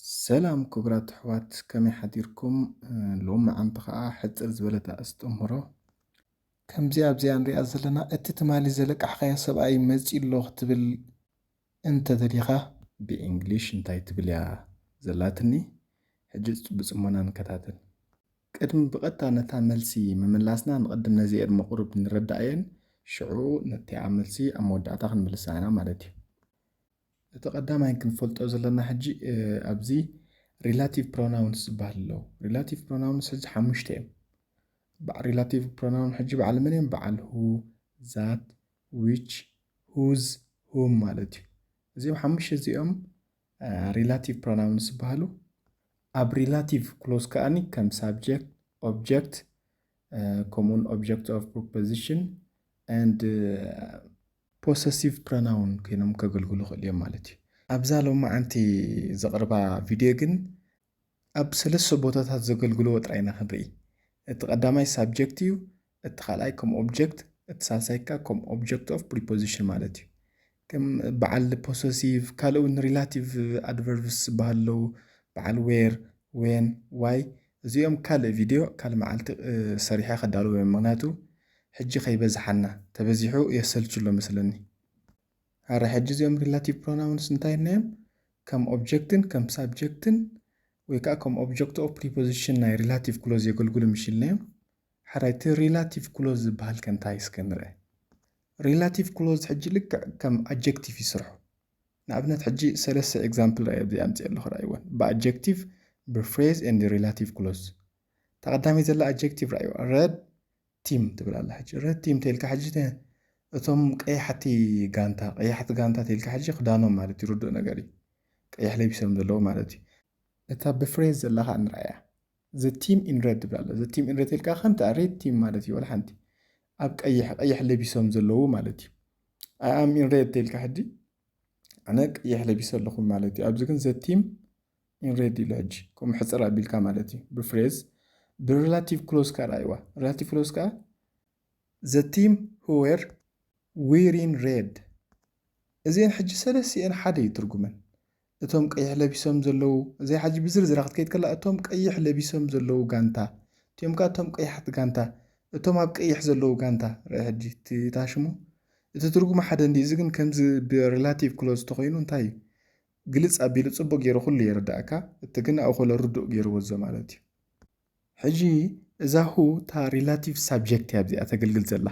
ሰላም ክቡራት ኣሕዋት፣ ከመይ ሓዲርኩም? ሎሚ መዓልቲ ኸኣ ሕጽር ዝበለት ኣርእስቲ እምህሮ። ከምዚ ኣብዚኣ ንሪኣ ዘለና፣ እቲ ትማሊ ዘለቃሕኻዮ ሰብኣይ መጺኡ ኣሎ ክትብል እንተ ደሊኻ፣ ብእንግሊሽ እንታይ ትብል እያ ዘላትኒ? ሕጂ ብጽሞና ንከታተል። ቅድሚ ብቐጥታ ነታ መልሲ ምምላስና፣ ንቐድም ነዚኤን መቑርብ ንረዳእየን፣ ሽዑ ነቲኣ መልሲ ኣብ መወዳእታ ክንምልሳ ኢና ማለት እዩ። እቲ ቀዳማይ ክንፈልጦ ዘለና ሕጂ፣ እ፣ ኣብዚ ሪላቲቭ ፕሮናውንስ ዝበሃል ኣለዉ። ሪላቲቭ ፕሮናውንስ ሕጂ ሓሙሽተ እዮም። በዓ-፣ ሪላቲቭ ፕሮናውን ሕጂ በዓል መን እዮም? በዓል who፣ that፣ which፣ whose፣ whom ማለት እዩ። እዚኦም ሓሙሽተ እዚኦም፣ እ፣ ሪላቲቭ ፕሮናውንስ ዝበሃሉ። ኣብ ሪላቲቭ ክሎዝ ከኣኒ ከም ሳብጀክት፣ ኦብጀክት፣ እ፣ ከምኡውን ኦብጀክት ኦፍ ፕሪፖዚሽን and፣ እ፣ ፖሰሲቭ ፕሮናውን ኮይኖም ከገልግሉ ይኽእሉ እዮም ማለት እዩ። ኣብዛ ሎማዓንቲ ዘቕርባ ቪድዮ ግን ኣብ ሰለስተ ቦታታት ዘገልግልዎ ጥራይ ኢና ክንርኢ። እቲ ቀዳማይ ሳብጀክት እዩ፣ እቲ ካልኣይ ከም ኦብጀክት፣ እቲ ሳልሳይ ከኣ ከም ኦብጀክት ኦፍ ፕሪፖዚሽን ማለት እዩ። ከም በዓል ፖሰሲቭ፣ ካልእ እውን ሪላቲቭ ኣድቨርብስ ዝበሃሉ ኣለዉ፣ በዓል ዌር፣ ዌን፣ ዋይ፣ እዚኦም ካልእ ቪድዮ፣ ካልእ መዓልቲ፣ እ፣ ሰሪሐ ከዳልዎ እየ። ምኽንያቱ ሕጂ ከይበዝሓና፣ ተበዚሑ የሰልቹ ኣሎ መስለኒ። ኣረ፣ ሕጂ እዚኦም ሪላቲቭ ፕሮናውንስ እንታይ ኢልናዮም? ከም ኦብጀክትን ከም ሳብጀክትን ወይ ከኣ ከም ኦብጀክት ኦፍ ፕሪፖዚሽን ናይ ሪላቲቭ ክሎዝ የገልግሉ ምሽ ኢልናዮም። ሓራይ፣ እቲ ሪላቲቭ ክሎዝ ዝበሃል ከ እንታይ እስከ ንርአ። ሪላቲቭ ክሎዝ ሕጂ ልክዕ ከም ኣጀክቲቭ ይስርሑ። ንኣብነት ሕጂ ሰለስተ ኤግዛምፕል ርኣይ፣ ኣብዚ ኣምፅእ ኣለኹ ርኣይወን። ብኣጀክቲቭ፣ ብፍሬዝ ኤንድ ሪላቲቭ ክሎዝ። እታ ቀዳመይ ዘላ ኣጀክቲቭ ርኣይዋ። ረድ ቲም ትብል ኣላ። ሕጂ ረድ ቲም ተልካ ሕጂ ተ-፣ እቶም ቀያሕቲ ጋንታ፣ ቀያሕቲ ጋንታ ተልካ ሕጂ ክዳኖም ማለት እዩ፣ ርዱእ ነገር እዩ። ቀይሕ ለቢሶም ዘለዉ ማለት እዩ። እታ ብፍሬዝ ዘላ ኸኣ ንርኣያ። The team in red ትብል ኣላ። The team in red ተልካ ከምቲ ሬድ ቲም ማለት እዩ፣ ወላ ሓንቲ። ኣብ ቀይሕ፣ ቀይሕ ለቢሶም ዘለዉ ማለት እዩ። I am in red ተልካ ሕጂ ኣነ ቀይሕ ለቢሰ ኣለኹ ማለት እዩ። ኣብዚ ግን the team in red ኢሉ ሕጂ ከምኡ ሕጽር ኣቢልካ ማለት እዩ። ብፍሬዝ፣ ብሪላቲቭ ክሎዝ ከኣ ርኣይዋ። ሪላቲቭ ክሎዝ ከኣ the team who were wearing red። እዚአን ሕጂ ሰለስቲአን ሓደ እዩ ትርጉመን። እቶም ቀይሕ ለቢሶም ዘለዉ፣ እዚኣ ሕጂ ብዝርዝራ ክትከይድ ከላ፣ እቶም ቀይሕ ለቢሶም ዘለዉ ጋንታ፣ እቲኦም ከኣ እቶም ቀያሕቲ ጋንታ፣ እቶም ኣብ ቀይሕ ዘለዉ ጋንታ። ርአ ሕጂ እቲ ታሽሙ፣ እቲ ትርጉሙ ሓደ እንዲ፣ እዚ ግን ከምዚ ብሪላቲቭ ክሎዝ ተኾይኑ እንታይ እዩ? ግልጽ ኣቢሉ ጽቡቕ ገይሩ ኩሉ የረዳእካ፣ እቲ ግን ኣብኡ ኮሎ ርዱእ ገይርዎ ዘሎ ማለት እዩ። ሕጂ እዛ who እታ ሪላቲቭ ሳብጀክት እያ ኣብዚኣ ተገልግል ዘላ።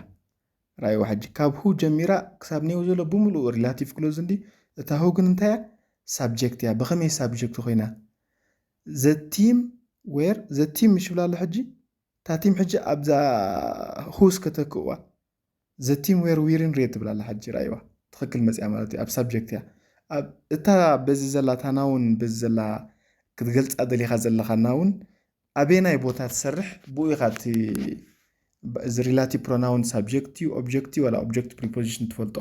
ርኣይዋ ሕጂ፣ ካብ who ጀሚራ ክሳብ ኔው ዘሎ ብምሉኡ ሪላቲቭ ክሎዝ እንዲ፣ እታ who ግን እንታይ እያ? ሳብጀክት እያ። ብኸመይ ሳብጀክት ኮይና? The team were፣ the team ምሽ ይብላ ኣሎ ሕጂ? እታ ቲም ሕጂ ኣብዛ who's ከተክእዋ። The team were wearing red ትብል ኣላ ሕጂ፣ ርኣይዋ። ትኽክል መጽያ ማለት እዩ፣ ኣብ ሳብጀክት እያ። ኣብ እታ በዚ ዘላ፣ እታ ናውን በዚ ዘላ ክትገልጻ ደሊኻ ዘለኻ ናውን ኣበየናይ ቦታ ትሰርሕ፣ ብኡ ኢኻ እቲ፣ እዚ ሪላቲቭ ፕሮናውን ሳብጀክት እዩ፣ ኦብጀክት እዩ፣ ዋላ ኦብጀክት ፕሪፖዚሽን ትፈልጦ።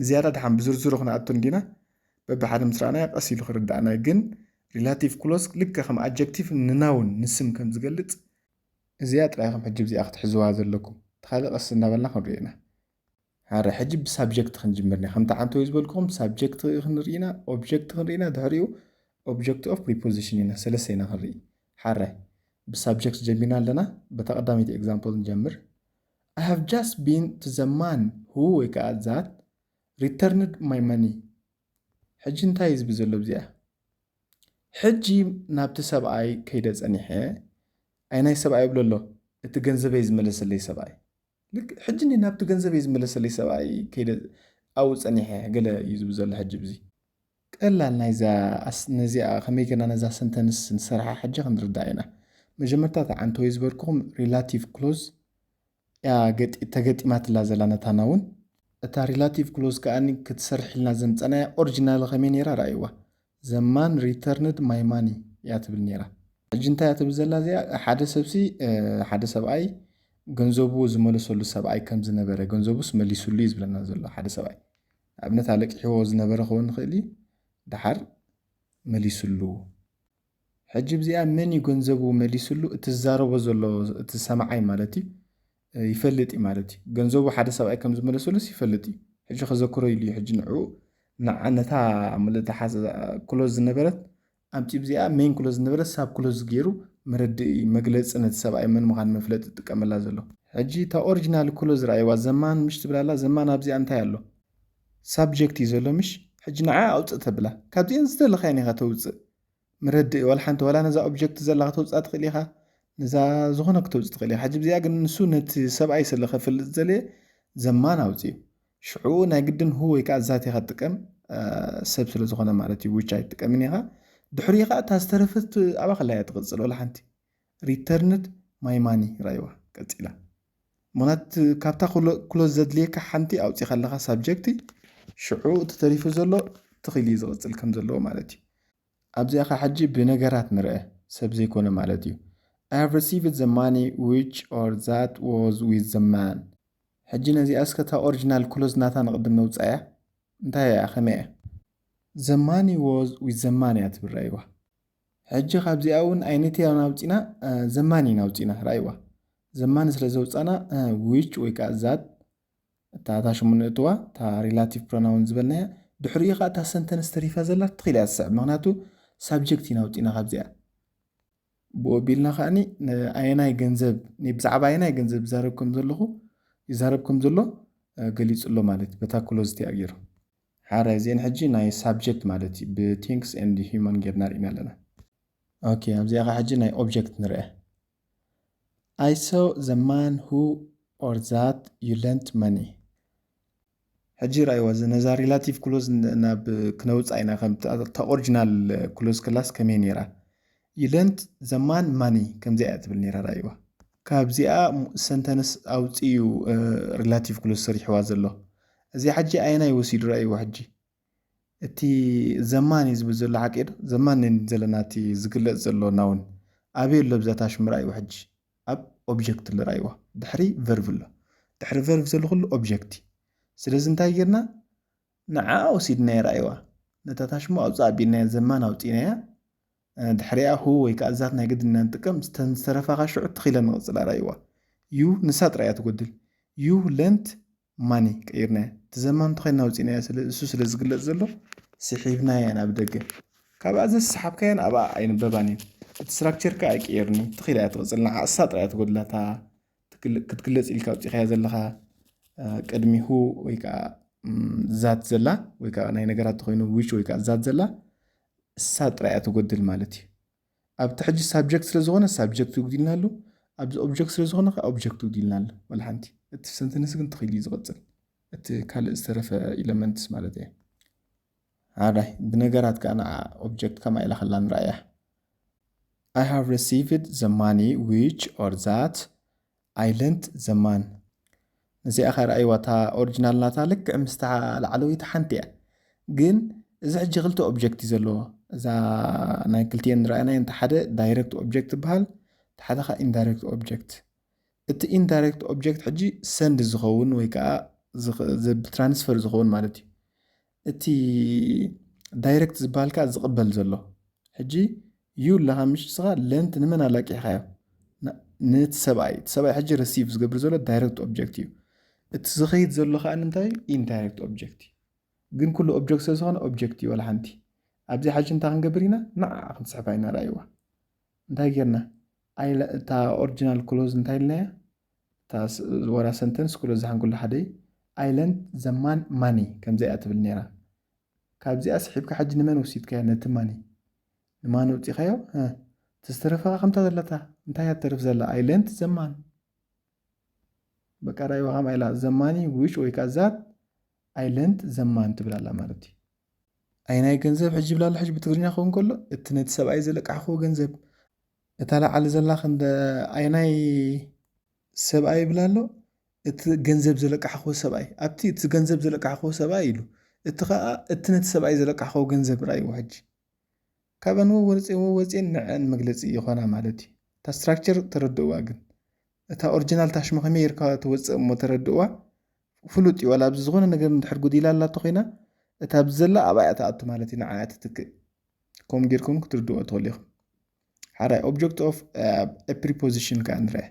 ዝያዳ ደሓን ብዝርዝሩ ክንኣቱ እንዲና፣ በብሓደ ምስ ረኣናዮ ቀስ ኢሉ ክርዳእና እዩ። ግን ሪላቲቭ ክሎዝ ልክዕ ከም ኣጀክቲቭ ንናውን ንስም ከም ዝገልጽ፣ እዚኣ ጥራይ ኢኹም ሕጂ ብዚኣ ክትሕዝዋ ዘለኩም። እቲ ካልእ ቀስ እናበልና ክንሪኦ ኢና። ሓረ፣ ሕጂ ብሳብጀክት ክንጅምር ኢና። ከምቲ ዓንተወይ ዝበልኩኹም ሳብጀክት ክንርኢ ኢና፣ ኦብጀክት ክንርኢ ኢና፣ ድሕሪኡ ኦብጀክት ኦፍ ፕሪፖዚሽን ኢና፣ ሰለስተ ኢና ክንርኢ። ሓረ፣ ብሳብጀክት ጀሚርና ኣለና። በታ ቀዳመይቲ ኤግዛምፕል ንጀምር። I have just been to the man who ወይ ከዓ that returned my money። ሕጂ እንታይ እዩ ዝብል ዘሎ ኣብዚኣ? ሕጂ ናብቲ ሰብኣይ ከይደ ጸኒሐ፣ ኣይ ናይ ሰብኣይ ይብሎ ኣሎ፣ እቲ ገንዘበይ ዝመለሰለይ ሰብኣይ። ልክ ሕጂ እኒ ናብቲ ገንዘበይ ዝመለሰለይ ሰብኣይ ከይደ ኣብኡ ጸኒሐ ገለ እዩ ዝብል ዘሎ ሕጂ ብዚ። ቀላል ናይዛ ኣስ-፣ ነዚኣ ከመይ ጌርና ነዛ ሰንተንስ ንሰርሓ ሕጂ ክንርዳእ ኢና። መጀመርታ እታ ዓንተወይ ዝበልኩኹም ሪላቲቭ ክሎዝ እያ ገጢ-፣ ተገጢማትላ ዘላ ነታ ናውን። እታ ሪላቲቭ ክሎዝ ከኣኒ ክትሰርሕ ኢልና ዘምጸናያ ኦሪጂናል ከመይ ነይራ ረኣይዋ። The man returned my money እያ ትብል ነይራ። ሕጂ እንታይ እያ ትብል ዘላ እዚኣ? ሓደ ሰብሲ፣ እ፣ ሓደ ሰብኣይ ገንዘቡ ዝመለሰሉ ሰብኣይ ከም ዝነበረ፣ ገንዘቡስ መሊሱሉ እዩ ዝብለና ዘሎ ሓደ ሰብኣይ። ንኣብነት ኣለቂሕዎ ዝነበረ ክኸውን ይኽእል እዩ፣ ደሓር መሊሱሉ። ሕጂ ብዚኣ መን እዩ ገንዘቡ መሊሱሉ? እቲ ዝዛረቦ ዘሎ፣ እቲ ሰማዓይ ማለት እዩ፣ እ፣ ይፈልጥ እዩ ማለት እዩ። ገንዘቡ ሓደ ሰብኣይ ከም ዝመለሰሉስ ይፈልጥ እዩ። ሕጂ ከዘክሮ ኢሉ እዩ። ሕጂ ንዕኡ፣ ንዓ-፣ ነታ ምልእቲ ሓዘ-፣ ክሎዝ ዝነበረት ኣብቲ ብዚኣ main clause ዝነበረ sub clause ገይሩ መረድኢ መግለፂ ነቲ ሰብኣይ መን ምዃን መፍለጢ ይጥቀመላ ዘሎ። ሕጂ እታ original clause ረኣይዋ፣ ዘማን ምሽ ትብላላ። ዘማን ኣብዚኣ እንታይ ኣሎ? Subject እዩ ዘሎ ምሽ? ሕጂ ንዓ ኣውፅእ ተብላ። ካብዚአን ዝደለኻየን ኢኻ ተውፅእ። መረድኢ ዋላ ሓንቲ፣ ዋላ ነዛ object ዘላ ከተውፅኣ ትኽእል ኢኻ፣ ነዛ ዝኾነ ክተውፅእ ትኽእል ኢኻ። ሕጂ ብዚኣ ግን ንሱ ነቲ ሰብኣይ ስለ ከፍልጥ ዘልየ ዘማን ኣውፅኡ። ሽዑ ናይ ግድን who ወይ ከዓ that ኢኻ ትጥቀም፣ ሰብ ስለ ዝኾነ ማለት እዩ። Which ኣይትጥቀምን ኢኻ። ድሕሪኡ ከዓ እታ ዝተረፈት ኣብኣ ከላ እያ ትቕፅል፣ ዋላ ሓንቲ። Returned my money ረኣይዋ ቀፂላ። ምኽንያቱ ካብታ clause ዘድልየካ ሓንቲ ኣውፂኻ ኣለኻ፣ subject። ሽዑ እቲ ተሪፉ ዘሎ ትኽእል እዩ ዝቕፅል ከም ዘለዎ ማለት እዩ። ኣብዚኣ ኸ ሕጂ ብነገራት ንርአ፣ ሰብ ዘይኮነ ማለት እዩ። I have received the money which or that was with the man። ሕጂ ነዚኣ እስከ እታ original clause ናታ ንቕድም ነውፃያ። እንታይ እያ? ከመይ እያ? The money was with the man እያ ትብል፣ ረኣይዋ። ሕጂ ካብዚኣ እውን ኣይነቲ ኢና ኣውፂና፣ ዘማን ኢና ኣውፂና፣ ረኣይዋ። ዘማን ስለ ዘውፃና which ወይ ከዓ that እታ እታ ሽሙ ንእትዋ፣ እታ relative pronoun ዝበልናያ፣ ድሕሪኡ ከዓ እታ sentence ተሪፋ ዘላ ትኽእል እያ ትስዕብ። ምኽንያቱ subject ኢና ኣውፂና ካብዚኣ። ብኡ ኣቢልና ከዓኒ ንኣየናይ ገንዘብ፣ ብዛዕባ ኣየናይ ገንዘብ ይዛረብ ከም ዘለኹ፣ ይዛረብ ከም ዘሎ ገሊፁ ኣሎ ማለት እዩ፣ በታ clause እቲኣ ገይሩ። ሓራይ እዚአን ሕጂ ናይ subject ማለት እዩ፣ ብ things and human ጌርና ርኢና ኣለና። ኦኬ፣ ኣብዚኣ ከዓ ሕጂ ናይ object ንርአ። I saw the man who or that you lent money። ሕጂ ረኣይዋ፣ እዚ ነዛ relative clause ን-፣ ናብ ክነውፅኣ ኢና፣ ከም እታ፣ እታ original clause ክላስ ከመይ ነይራ? You lent the man money፣ ከምዚኣ እያ ትብል ነይራ፣ ረኣይዋ። ካብዚኣ sentence ኣውፂኡ relative clause ሰሪሕዋ ዘሎ። እዚ ሕጂ ኣየናይ ወሲዱ? ረኣይዋ ሕጂ። እቲ ዘማን እዩ ዝብል ዘሎ ሓቂ ዶ? ዘማን ነን ዘለና እቲ ዝግለጽ ዘሎ noun ኣበይ ኣሎ? ብዛ ታሽሙ ረኣይዎ ሕጂ። ኣብ object ኣሎ ረኣይዎ። ድሕሪ verb ኣሎ። ድሕሪ verb ዘሎ ኩሉ object እዩ። ስለዚ እንታይ ጌርና? ንዓ ወሲድናዮ ረኣይዋ። ነታ ታሽሙ ኣውፅእ ኣቢልናዮ ዘማን ኣውፂእናያ። እ፣ ድሕሪኣ who ወይ ከዓ that ናይ ግድን ኢና ንጥቀም። ዝተን ዝተረፋ ከዓ ሽዑ ትኽ ኢለን ንቕፅላ ረኣይዋ። You ንሳ ጥራይ እያ ትጎድል። You lent money ቀይርናያ። እቲ ዘማን ተኾይና ኣውፂእናያ። ስለ፣ እሱ ስለ ዝግለፅ ዘሎ ስሒብናያ ናብ ደገ። ካብኣ ዘስሓብካየን ኣብኣ ኣይንበባን እዩ። እቲ structure ከዓ ኣይቀየርን እዩ። ትኽ ኢላ እያ ትቕፅል። ንዓ እሳ ጥራይ እያ ትጎድላ። እታ ትግል-፣ ክትግለፅ ኢልካ ኣውፂእካያ ዘለኻ፣ እ፣ ቅድሚ who ወይ ከዓ፣ እም፣ that ዘላ ወይ ከዓ ናይ ነገራት ተኾይኑ which ወይ ከዓ that ዘላ እሳ ጥራይ እያ ትጎድል ማለት እዩ። ኣብቲ ሕጂ subject ስለ ዝኾነ subject ይጉዲልና ኣሎ። ኣብዚ object ስለ ዝኾነ ከዓ object ይጉዲልና ኣሎ። ዋላ ሓንቲ። እቲ sentence ግን ትኽእል እዩ ዝቕፅል። እቲ ካልእ ዝተረፈ elements ማለት እየ። ሓራይ ብነገራት ከዓ ንዓ object ከማይ ኢላ ከላ ንረኣያ። I have received the money which or that I lent the man። እዚኣ ኸ ረኣይዋ፣ እታ ኦሪጂናል ናታ ልክዕ ምስታ ላዕለወይቲ ሓንቲ እያ። ግን እዚ ሕጂ ክልተ ኦብጀክት እዩ ዘለዎ። እዛ ናይ ክልቲኤን ንረኣናዮ፣ እንተ ሓደ ዳይሬክት ኦብጀክት ትበሃል፣ እቲ ሓደ ኸዓ ኢንዳይሬክት ኦብጀክት። እቲ ኢንዳይሬክት ኦብጀክት ሕጂ ሰንድ ዝኸውን ወይ ከዓ ዝኽ-፣ ዝ-፣ ብትራንስፈር ዝኸውን ማለት እዩ። እቲ ዳይሬክት ዝበሃል ከዓ ዝቕበል ዘሎ። ሕጂ ዩ ኣለኻ ምሽ ንስኻ ለንት ንመን ኣላቂሕካዮ? ን-፣ ነቲ ሰብኣይ። እቲ ሰብኣይ ሕጂ ረሲቭ ዝገብር ዘሎ ዳይሬክት ኦብጀክት እዩ። እቲ ዝኸይድ ዘሎ ከዓ እንታይ እዩ? ኢንዳይሬክት ኦብጀክት እዩ። ግን ኩሉ ኦብጀክት ስለ ዝኾነ ኦብጀክት እዩ ዋላ ሓንቲ። ኣብዚ ሕጂ እንታይ ክንገብር ኢና? ንዓ ክንስሕባ ኢና። ረኣይዋ። እንታይ ጌርና? ኣይለ-፣ እታ ኦሪጂናል ክሎዝ እንታይ ኢልናያ? እታ ስ-፣ ወራ ሰንተንስ ክሎዝ ዝሓንጉላ ሓደ እዩ። I lent the man money ከምዚኣ እያ ትብል ነይራ። ካብዚኣ ስሒብካ ሕጂ ንመን ወሲድካያ? ነቲ ማኒ። ንማን ኣውፂኻዮ? እ፣ እቲ ዝተረፈ ኸዓ ከምታ ዘለታ። እንታይ እያ ትተርፍ ዘላ? I lent the man። በቃ ራእይዋ ኸምኣ ኢላ። The money which ወይ ከዓ that I lent the man ትብል ኣላ ማለት እዩ። ኣይናይ ገንዘብ ሕጂ ይብላ ኣሎ። ሕጂ ብትግርኛ ክኸውን ከሎ፣ እቲ ነቲ ሰብኣይ ዘለቃሕክዎ ገንዘብ። እታ ላዕሊ ዘላ ክንደ ኣይናይ ሰብኣይ ይብላ ኣሎ። እቲ ገንዘብ ዘለቃሕክዎ ሰብኣይ። ኣብቲ እቲ ገንዘብ ዘለቃሕክዎ ሰብኣይ ኢሉ። እቲ ኸኣ እቲ ነቲ ሰብኣይ ዘለቃሕክዎ ገንዘብ ራእይዎ ሕጂ። ካብ ኣንዎ ወፅዎ ወፅየን ንዐን መግለፂ ይኾና ማለት እዩ። እታ ስትራክቸር ተረድእዋ ግን። እታ ኦሪጂናል ታሽሙ ከመይ ጌርካ ትወፅእ እሞ ተረድእዋ። ፍሉጥ እዩ። ዋላ ኣብዚ ዝኾነ ነገር እንድሕር ጉዲላ ኣላ እንተኾይና፣ እታ ኣብዚ ዘላ ኣብኣ እያ ትኣቱ ማለት እዩ፣ ንዓ እያ ትትክእ። ከምኡ ጌርኩም ክትርድእዎ ትኽእሉ ኢኹም። ሓራይ ኦብጀክት ኦፍ ፕሪፖዚሽን ከኣ ንርአ።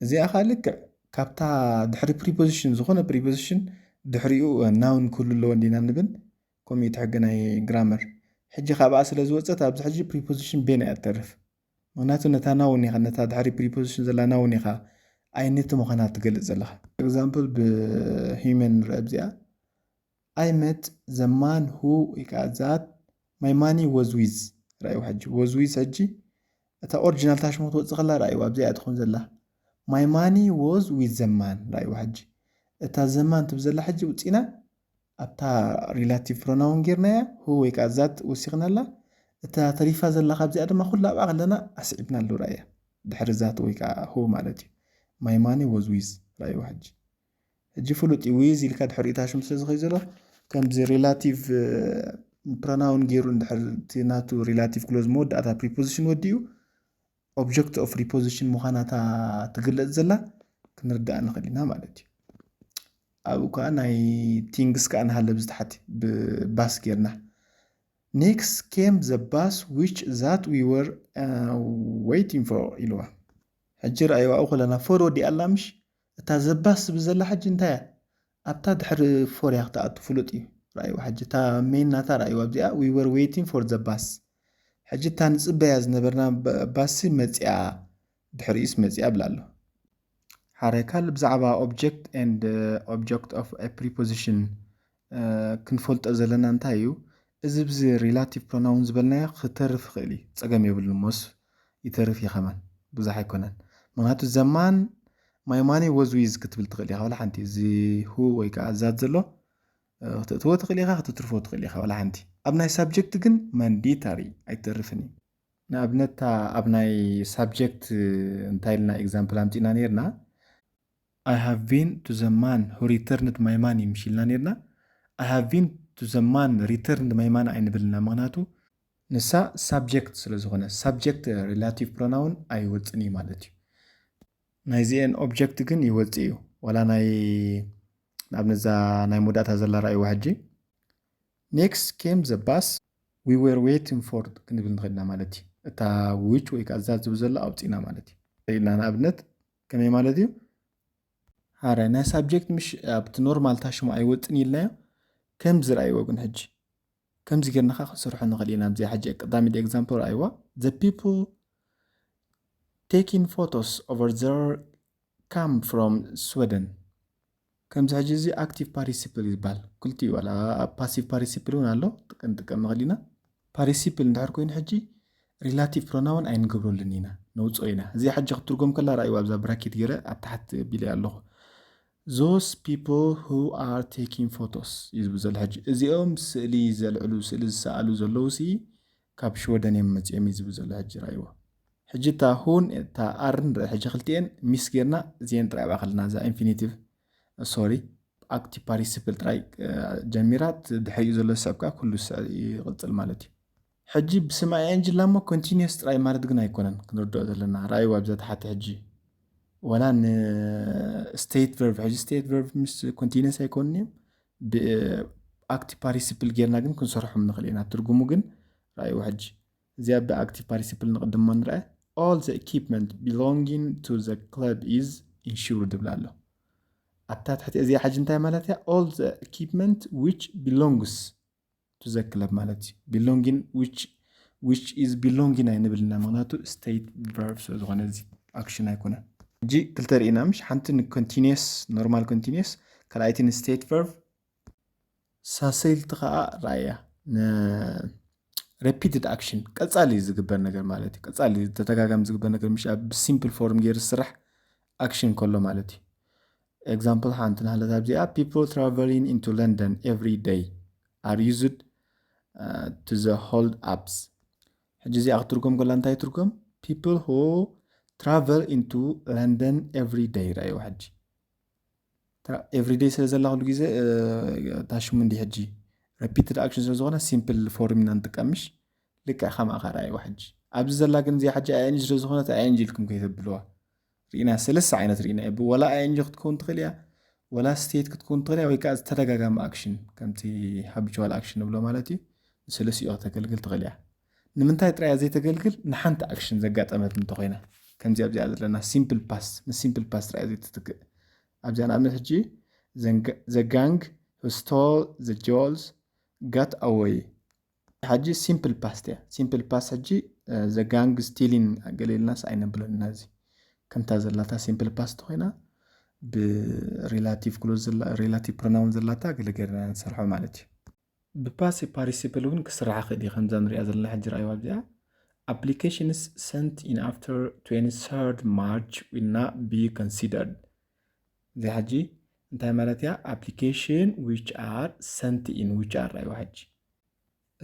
እዚኣ ኸኣ ልክዕ ካብታ ድሕሪ ፕሪፖዚሽን፣ ዝኾነ ፕሪፖዚሽን ድሕሪኡ ናውን ክህሉ ኣለዎ እንዲና ንብል። ከምኡ እዩ እቲ ሕጊ ናይ ግራመር። ሕጂ ካብኣ ስለ ዝወፀት ኣብዚ ሕጂ preposition been እያ ትተርፍ። ምክንያቱ ነታ noun ኢኻ፣ ነታ ድሕሪ preposition ዘላ noun ኢኻ ኣይነት ምዃና ትገልፅ ዘለኻ። Example ብ he ንረአ ኣብዚኣ I met the man who ወይ ከዓ that my money was with። ራእይዎ ሕጂ was with ሕጂ እታ ኦሪጂናል ታሽሞ ትወፅእ ከላ ራእይዎ ኣብዚኣ ትኾን ዘላ my money was with the man። ራእይዎ ሕጂ እታ the man ትብል ዘላ ሕጂ ውፂና ኣብታ relative pronoun ጌርናያ who ወይ ከዓ that ወሲኽናላ። እታ ተሪፋ ዘላ ካብዚኣ ድማ ኩላ ኣብኣ ከለና ኣስዒብናሉ ራእያ ድሕሪ that ወይ ከዓ who ማለት እዩ። My money was with። ራእይዎ ሕጂ ሕጂ ፍሉጥ እዩ with ኢልካ ድሕሪኡ ታሽሙ ስለ ዝኸይ ዘሎ ከምዚ relative pronoun ገይሩ እንድሕር እቲ ናቱ relative clause መወዳእታ preposition ወዲኡ object of preposition ምዃና እታ ትግለጽ ዘላ ክንርዳእ ንኽእል ኢና ማለት እዩ። ኣብኡ ከዓ ናይ things ከዓ ንሃለ ብዝተሓት ብ bus ጌርና next came the bus which that we were uh, waiting for ኢልዋ። ሕጂ ረኣይዋ ኣብኡ ከለና for ወዲኣ ኣላ ምሽ እታ the bus ብዘላ ሕጂ እንታይ እያ? ኣብታ ድሕሪ for እያ ክትኣቱ ፍሉጥ እዩ። ረኣይዋ ሕጂ እታ main ናታ ረኣይዋ ኣብዚኣ we were waiting for the bus። ሕጂ እታ ንፅበያ ዝነበርና ባስ መፂኣ ድሕሪኡስ መፂኣ ብላ ኣሎ። ሓረ ካልእ ብዛዕባ object and object of a preposition ክንፈልጦ ዘለና እንታይ እዩ? እዚ ብዚ relative pronoun ዝበልናዮ ክተርፍ ይኽእል እዩ፣ ፀገም የብሉን። ሞስ ይተርፍ እዩ ከማን ብዙሕ ኣይኮነን። ምክንያቱ the man my money was with ክትብል ትኽእል ኢኻ። ዋላ ሓንቲ እዚ who ወይ ከዓ that ዘሎ ክተእትዎ ትኽእል ኢኻ፣ ክትትርፎ ትኽእል ኢኻ። ዋላ ሓንቲ ኣብ ናይ subject ግን mandatory ኣይተርፍን እዩ። ንኣብነት ኣብ ናይ subject እንታይ ኢልና example ኣምፂና ነርና? I have been to the man who returned my money ምሽ ኢልና ነርና። I have been to the man returned my money ኣይንብልና፣ ምክንያቱ ንሳ subject ስለ ዝኾነ subject relative pronoun ኣይወፅን እዩ ማለት እዩ። ናይዚኤን object ግን ይወፅእ እዩ። ዋላ ናይ ንኣብነት እዛ ናይ መወዳእታ ዘላ ረኣይዋ ሕጂ next came the bus we were waiting for ክንብል ንኽእል ኢና ማለት እዩ። እታ which ወይ ከዓ that ዝብል ዘሎ ኣውፂእና ማለት እዩ። ኢልና ንኣብነት ከመይ ማለት እዩ? ሓረ ናይ subject ምሽ ኣብቲ normal ታሽሙ ኣይወፅን ኢልናዮ። ከም ዝረኣይዎ ግን ሕጂ ከምዚ ጌርና ከዓ ክንሰርሖ ንኽእል ኢና። ኣብዚኣ ሕጂ ቀዳሚት example ረኣይዋ። The people taking photos over there come from Sweden። ከምዚ ሕጂ እዚ active participle ይበሃል። ክልቲኡ ዋላ ኣብ passive participle እውን ኣሎ፣ ክንጥቀም ንኽእል ኢና። Participle እንድሕር ኮይኑ ሕጂ relative pronoun ኣይንገብረሉን ኢና፣ ነውፅኦ ኢና። እዚኣ ሕጂ ክትትርጎም ከላ ረኣይዋ ኣብዛ bracket ገይረ ኣብ ታሕቲ ኣቢለ ኣለኹ። Those people who are taking photos እዩ ዝብል ዘሎ ሕጂ። እዚኦም ስእሊ ዘልዕሉ፣ ስእሊ ዝሰኣሉ ዘለዉ ሲ ካብ ሽወደን እዮም መፂኦም እዩ ዝብል ዘሎ ሕጂ ረኣይዎ። ሕጂ እታ who ን እታ are ን ንርኢ ሕጂ ክልቲኤን miss ጌርና እዚኤን ጥራይ ኣብኣ ከለና እዛ infinitive sorry active participle ጥራይ ጀሚራ ድሕሪኡ ዘሎ ዝስዕብ ከዓ ኩሉ ይቕፅል ማለት እዩ። ሕጂ ብስም ing ላ እሞ continuous ጥራይ ማለት ግን ኣይኮነን ክንርድኦ ዘለና። ረኣይዋ ኣብዛ ታሕቲ ሕጂ ዋላ ን state verb ሕጂ state verb ምስ continuous ኣይኮኑን እዮም። ብ active participle ጌርና ግን ክንሰርሖም ንኽእል ኢና። ትርጉሙ ግን ረኣይዎ ሕጂ እዚኣ ብ active participle ንቕድሞ ንርአ። All the equipment belonging to the club is insured ይብል ኣሎ። ኣብታ ትሕቲ እዚኣ ሕጂ እንታይ ማለት እያ? All the equipment which belongs to the club ማለት እዩ። Belonging which which is belonging ኣይንብልና፣ ምክንያቱ state verb ስለ ዝኾነ እዚ action ኣይኮነን። ሕጂ ክልተ ርኢና ምሽ? ሓንቲ ን continuous normal continuous፣ ካልኣይቲ ን state verb። ሳሰይቲ ከዓ ረኣያ ን repeated action ቀፃሊ ዝግበር ነገር ማለት እዩ። ቀፃሊ ተደጋጋሚ ዝግበር ነገር ምሽ ኣብ simple form ገይሩ ዝስራሕ action ከሎ ማለት እዩ። Example ሓንቲ ንሃለት ኣብዚኣ people traveling into London every day are used uh, to the hold ups። ሕጂ እዚኣ ክትርጎም ከላ እንታይ ትርጎም? People who travel into London every day ረኣይዎ ሕጂ። Every day ስለ ዘላ ኩሉ ግዜ እታ ሽሙ እንዲ ሕጂ repeated action ስለ ዝኾነ simple form ኢና ንጥቀም ምሽ? ልክዕ ከማኣ ከኣ ረኣይዋ ሕጂ። ኣብዚ ዘላ ግን እዚኣ ሕጂ ing ስለ ዝኾነት ing ኢልኩም ከይተብልዋ። ርኢና ሰለስተ ዓይነት ርኢና እዩ። ወላ ing ክትከውን ትኽእል እያ፣ ወላ state ክትከውን ትኽእል እያ፣ ወይ ከዓ ዝተደጋጋሚ action ከምቲ habitual action ንብሎ ማለት እዩ። ንሰለስቲኡ ከተገልግል ትኽእል እያ። ንምንታይ ጥራይ እያ ዘይተገልግል? ንሓንቲ action ዘጋጠመት እንተኾይና፣ ከምዚ ኣብዚኣ ዘለና simple past፣ ን simple past ጥራይ እያ ዘይትትክእ። ኣብዚኣ ንኣብነት ሕጂ the gang who stole the jewels got away። ሕጂ simple past እያ። Simple past ሕጂ the gang stealing ገለ ኢልናስ ኣይነብለና። እዚ ከምታ ዘላታ simple past ኮይና ብ relative clause ዘላ relative pronoun ዘላታ ገለ ገርና ንሰርሖ ማለት እዩ። ብ passive participle እውን ክስራሕ ክእል እዩ። ከምዛ ንሪኣ ዘለና ሕጂ ረኣይዋ እዚኣ applications sent in after twenty-third March will not be considered። እዚ ሕጂ እንታይ ማለት እያ? Application which are sent in which are ረኣይዋ ሕጂ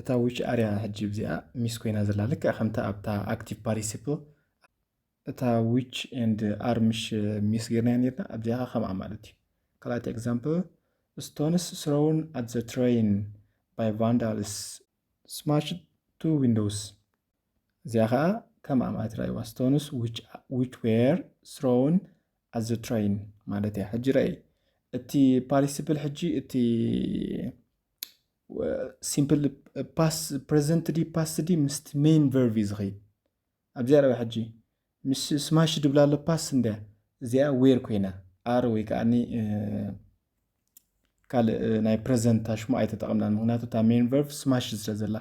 እታ which are እያ ሕጂ እዚኣ miss ኮይና ዘላ ልክዕ ከምታ ኣብታ active participle እታ which and are ምሽ miss ጌርና ኔርና ኣብዚኣ ከምኣ ማለት እዩ። ካልኣይቲ example stones thrown at the train by vandals smashed two windows። እዚኣ ከዓ ከምኣ ማለት ረኣይዋ stones which which were thrown at the train ማለት እያ። ሕጂ ረኣይ እቲ participle ሕጂ እቲ simple past present ድዩ past ድዩ ምስቲ main verb እዩ ዝኸይድ። ኣብዚኣ ረባ ሕጂ ምስ smash ድብላ ኣሎ past እንድያ እዚኣ were ኮይና are ወይ ከዓ ካልእ ናይ present ሽሙ ኣይተጠቐምናን። ምክንያቱ እታ main verb smash ስለ ዘላ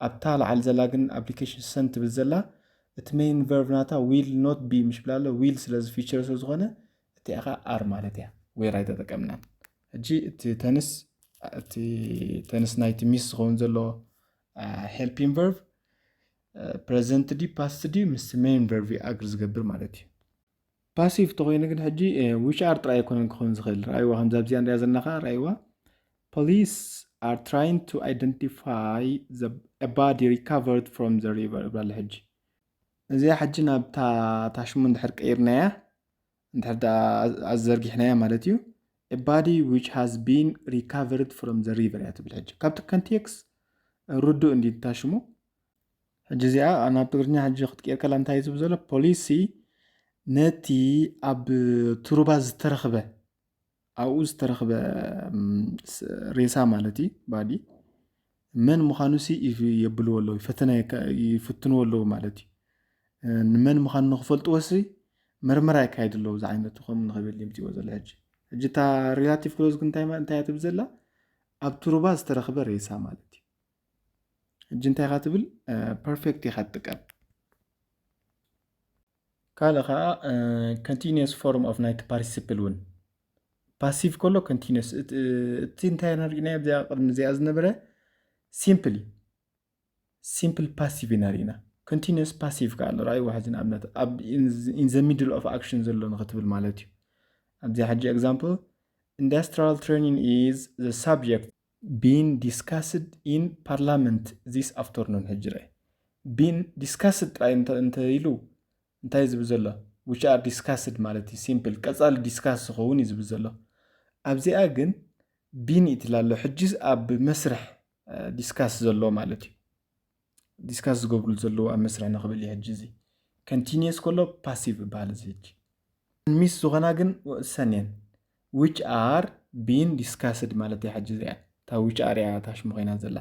ኣብታ ላዓል ዘላ ግን application sent ትብል ዘላ እቲ main verb ናታ will not be ምሽ ብላ ኣሎ will ስለዚ future ስለ ዝኾነ እቲኣ ከዓ are ማለት እያ። Were ኣይተጠቀምናን። ሕጂ እቲ tense እቲ tense ናይቲ miss ዝኸውን ዘሎ helping verb present ድዩ past ድዩ ምስ main verb agree ዝገብር ማለት እዩ። Passive ተኮይኑ ግን ሕጂ which are ጥራይ ኣይኮነን ክኸውን ዝኽእል። ረኣይዋ ከምዛ ኣብዚኣ ንሪኣ ዘለና ከዓ ረኣይዋ police are trying to identify the a body recovered from the river ብላለ። ሕጂ እዚኣ ሕጂ ናብታ ታሽሙ እንድሕር ቀይርናያ እንድሕር ኣዘርጊሕናያ ማለት እዩ። A body which has been recovered from the river እያ ትብል። ሕጂ ካብቲ context ርዱእ እንዲ ታሽሙ። ሕጂ እዚኣ ናብ ትግርኛ ሕጂ ክትቀይር ከላ እንታይ ዝብል ዘሎ police ነቲ ኣብ ትሩባ ዝተረኽበ ኣብኡ ዝተረኽበ ሬሳ ማለት እዩ body መን ምዃኑ ሲ የብልዎ ኣለዉ ፈተና ይፍትንዎ ኣለዉ ማለት እዩ። ንመን ምዃኑ ንክፈልጥዎ ሲ መርመራ የካይዱ ኣለዉ ዝዓይነቱ ከም ንኽብል ይምፅዎ ዘሎ። ሕጂ ሕጂ እታ relative clause ግን እንታይ ትብል ዘላ ኣብ ትሩባ ዝተረኽበ ሬሳ ማለት እዩ። ሕጂ እንታይ ኢኻ ትብል perfect ኢኻ ትጥቀም። ካልእ ከዓ continuous form of ናይቲ participle እውን passive ከሎ continuous እቲ እንታይ ኢና ርኢና ኣብዚኣ ቅድሚ እዚኣ ዝነበረ simple simple passive ኢና ርኢና። Continuous passive ከዓ ኣሎ ረኣይዋ ሕጂ ንኣብነት in the middle of action ዘሎ ንክትብል ማለት እዩ። ኣብዚኣ ሕጂ example industrial training is the subject being discussed in parliament this afternoon። ሕጂ ርአ being discussed ጥራይ እንተ ኢሉ እንታይ ዝብል ዘሎ which are discussed ማለት እዩ። Simple ቀፃሊ discuss ዝኸውን እዩ ዝብል ዘሎ። ኣብዚኣ ግን been ኢትላ ኣሎ። ሕጂ ኣብ መስርሕ discuss ዘሎ ማለት እዩ። Discuss ዝገብሩ ዘለዉ ኣብ መስርሕ ንኽብል እዩ። ሕጂ እዚ continuous ከሎ passive ይበሃል። እዚ ሕጂ miss ዝኾና ግን ወሰን እየን which are being discussed ማለት እያ። ሕጂ እዚኣ እታ which are እያ ታሽሙ ኮይና ዘላ።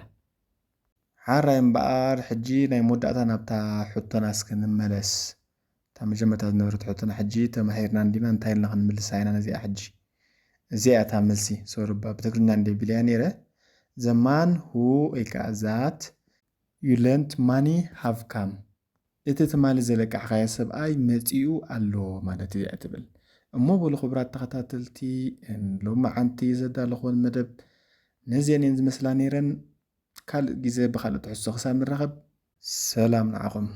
ሓራይ እምበኣር ሕጂ ናይ መወዳእታ ናብታ ሕቶና እስኪ ንመለስ። እታ መጀመርታ ዝነበረት ሕቶና ሕጂ ተማሂርና እንዲና እንታይ ኢልና ክንምልሳ ኢና ነዚኣ ሕጂ? እዚኣ እታ መልሲ ሶሪ እባ ብትግርኛ እንደ ቢለያ ነይረ። The man who ኢልካ that you lent money have come። እቲ ትማሊ ዘለቃሕኻዮ ሰብኣይ መጺኡ ኣሎ ማለት እያ ትብል። እሞ በሉ ክቡራት ተኸታተልቲ ሎሚ ዓንቲ ዘዳለኹወን መደብ ነዚአን እየን ዝመስላ ነይረን። ካልእ ግዜ ብኻልእ ትሕዝቶ ክሳብ ንራኸብ ሰላም ንዓኹም።